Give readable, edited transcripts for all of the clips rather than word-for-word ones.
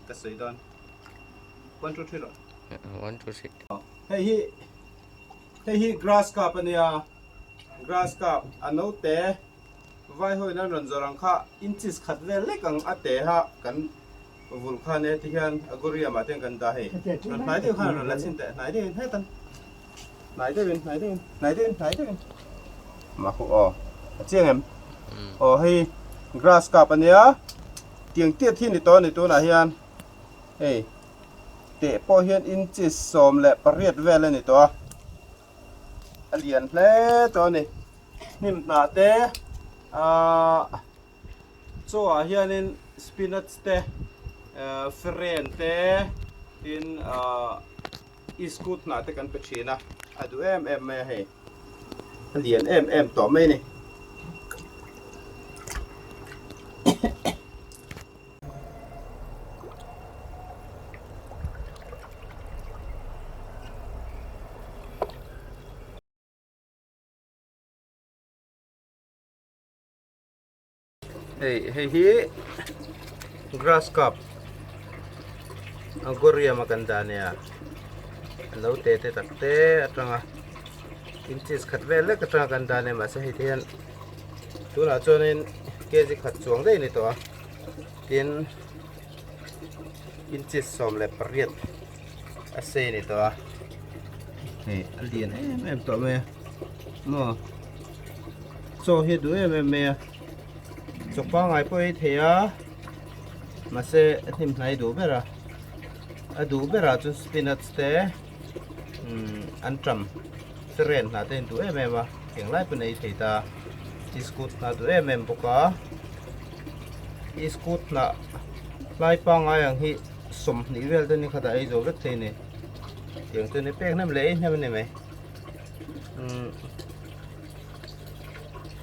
ka sawi dawn. 1 2 3 rawh. 1 2 3. Hei hi hei hi grass carp a nia, grass carp a note vai hoin an rawn zawrh ang kha inches khat vel lek ang a te ha kan vulh khan e ti hian aquarium ah te hian kan dah hei. Rawn hnai deuh khan rawn la chhin teh hnai deuhin hetan hnai deuhin hnai deuhin hnai deuhin hnai deuhin mah khu aw a chiang em? Aw hei grass carp a nia tiang tiat hi ni tawh a ni tunah hian hei. Teh pawh hian inches 18 vel a ni tawh a, a lian hle tawh a ni. Hnim hnah te ahh chaw ah hianin spinach te ahh feren te tin ahh iskut hnah te kan pe thin a, a duh em em mai a hei. A lian em em tawh mai a ni. Hei hei hi grass carp aquarium a kan dah nia a lo te te tak te atanga inches khat vel lek atanga kan dah nia mahse hei te hian tunah chuanin kg khat chuang daih a ni tawh a. Tin, inches 18 a sei a ni tawh a, hei a lian em em tawh mai a, maw chaw hi a duh em em mai a, chaw pangngai pawh ei thei a, mahse a hnim hnai duh ber a, a duh berah chuan spinach te umm anṭam feren hna te a induh em em a, englai pawn a ei thei ta. Iskut hnah duh em em bawk a, iskut hnah hlai pangngai ang hi 20 vel te ni khat ah ei zo vek thei a ni, tiang chu ni pek hnem leh ei hnem a ni mai umm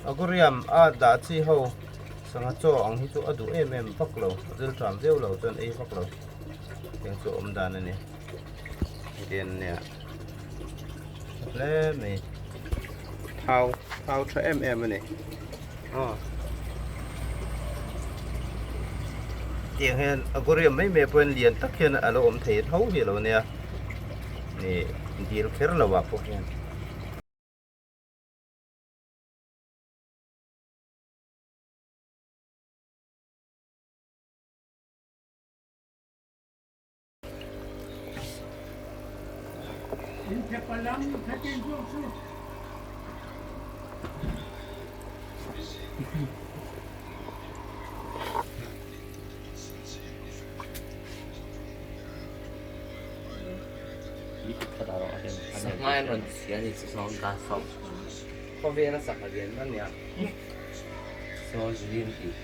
aquarium a dah chi ho sangha chaw ang hi chu a duh em em vak lo a zil ṭam viau lo chuan ei vak lo tiang chu awm dan a ni hetiang a nia. Hle mai thau thau tha em em a ni aw tiang hian aquarium mai mai pawhin lian tak hian a lo awm thei tho hi a lo nia ih dil kher lo ah pawh hian. Khawvela sangha lian a nia saw zin tih.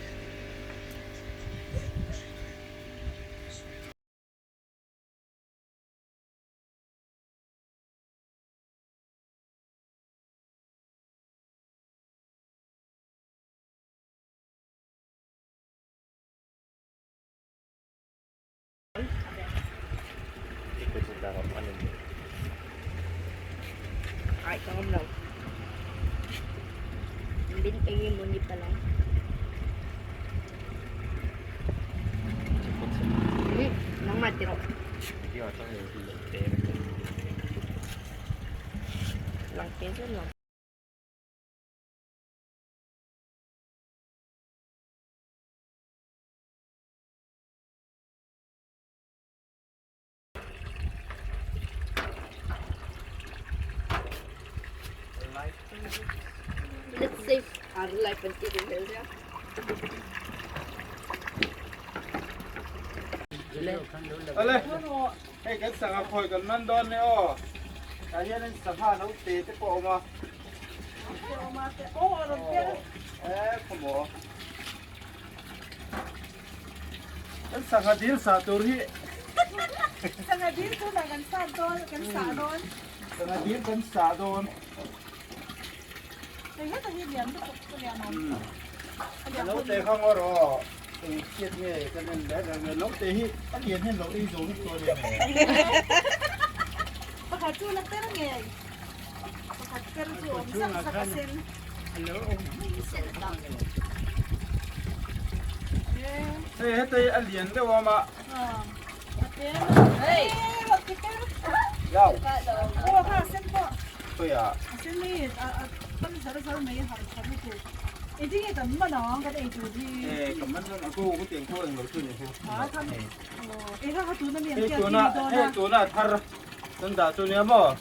Ai ka ngam lo. Bin eng emaw ni palang. Nangmah ti rawh. Lang te chu lo. Let's save our life and take it there. Ale, hei kan sangha khawi kan man dawn le aw. Tah hianin sangha no te te pawh a awm a. E khawmaw. Kan sangha dil sah tur hi. Sangha dil chu lah kan sat dawn, kan sah dawn. Sangha dil kan sah dawn. Hei heta hi lian lutuk chu lian awm. A lo te kha ngaw rawh. Eng chiat nge kan en leh reng reng. Lo te hi a lian hian lo ei zo vek tawh ania nge. Pakhat chu la per ngei. Pakhat per chu awm sak sak a sen. Hei hetei a lian deuh awm a. Hei tuna hei tuna thar kan dah chu nia maw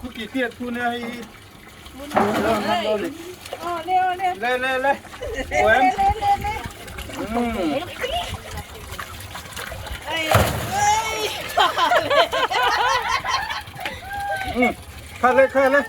khu ki tiat thu nia hei hi le le le uem kha le kha le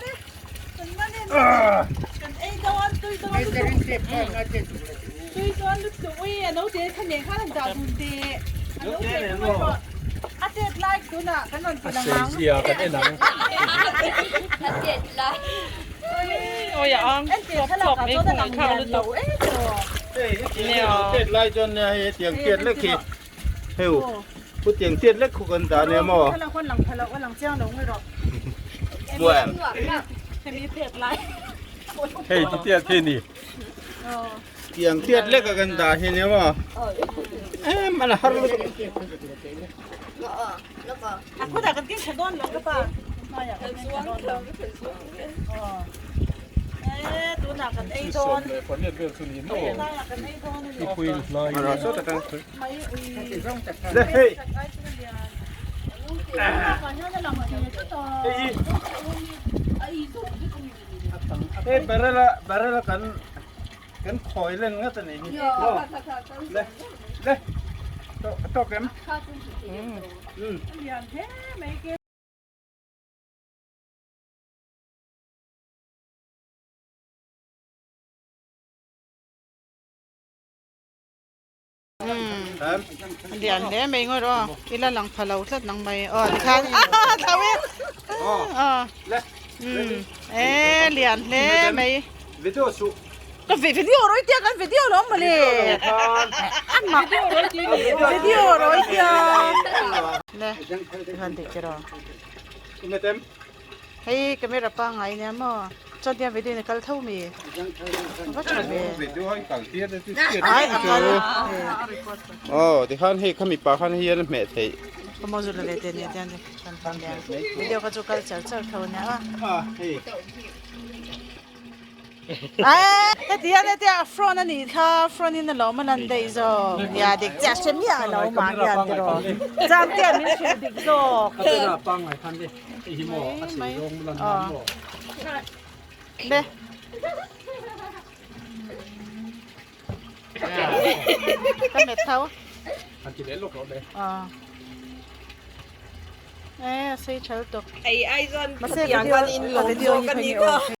Hei ti tiat khi ni. Tiang tiat lek a kan dah hi nia maw? Em an har lutuk. Le hei. Hei barrel a barrel a kan kan khawi len ngat a nih hi le le a tawk em um. Lian hle mai ngawt aw ila lang pha lo tlat nang mai aw tikhan a thau e aw e lian hle mai video chu ka video roi tia kan video lo mawle video roi tia le van dik tiraw Hei camera pangngai nia maw chuan tiang video in a kal tho mi va tha ve ai a kal aw tikhan hei khami pa khan hei hian a hmeh theih ka maw zu la ve te nia tiang chuan video kha chu kal char char tho nia a hei. Heti hian hetia a front a nih kha front in a lo awm a lan daih zawk nia dik chiah hre miah a lo awm ah hian tiraw Zamtea min hrilh dik zawk mai mai aw le ka met tho aw e a sei thal tawk Ei ai chuan mahse khatiang video khan in a lawm video zawk hi a ni kha kha. ni aw.